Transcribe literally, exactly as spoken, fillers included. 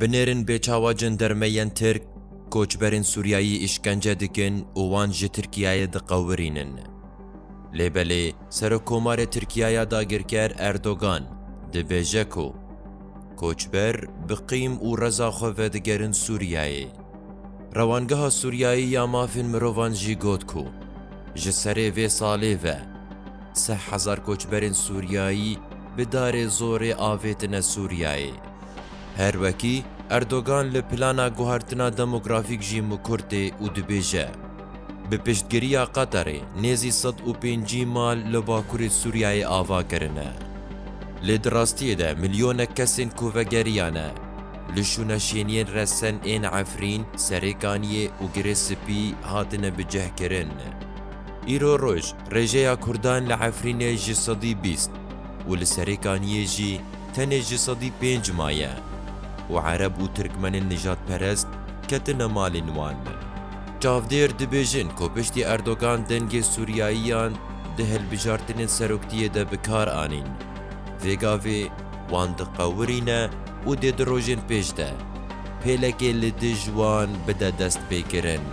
Binêrin bêçawa cendermeyên Tirk koçberên Sûriyayî îşkence dikin û wan ji Tirkiyeyê diqewirînin. Lê belê Serokkomarê Tirkiyeya dagirker Erdogan dibêje ku koçber bi qîm û reza xwe vedigerin Sûriyeyê. Rewangeha Sûriyayî ya Mafên Mirovan jî got ku ji serê vê salê ve sih hezar koçberên Sûriyayî bi darê zorê avêtine Sûriyeyê. Her wekî Erdogan li plana guhertina demografîk jî mikur tê û dibêje, bi piştgiriya Qeterê nêzî sed û pêncî mal li bakurê Sûriyeyê ava kirine. Lê di rastiyê de milyonek kesên ku vegeriyane li şûneşêniyên resen ên Efrîn, Serêkaniyê û Girê Spî hatine bicihkirin. Îro roj rêjeya Kurdan li Efrînê ji sedî bîst û li Serêkaniyê jî tenê ji sedî pênc maye û Ereb û Tirkmenên nijadperest ketine malên wan. Çavdêr dibêjin ku piştî Erdogan dengê Sûriyayiyan di hilbijartinên seroktiyê de bi kar anîn. Vê gavê wan diqewirîne û dê di rojên pêş de pêlekê li dij wan bide destpêkirin.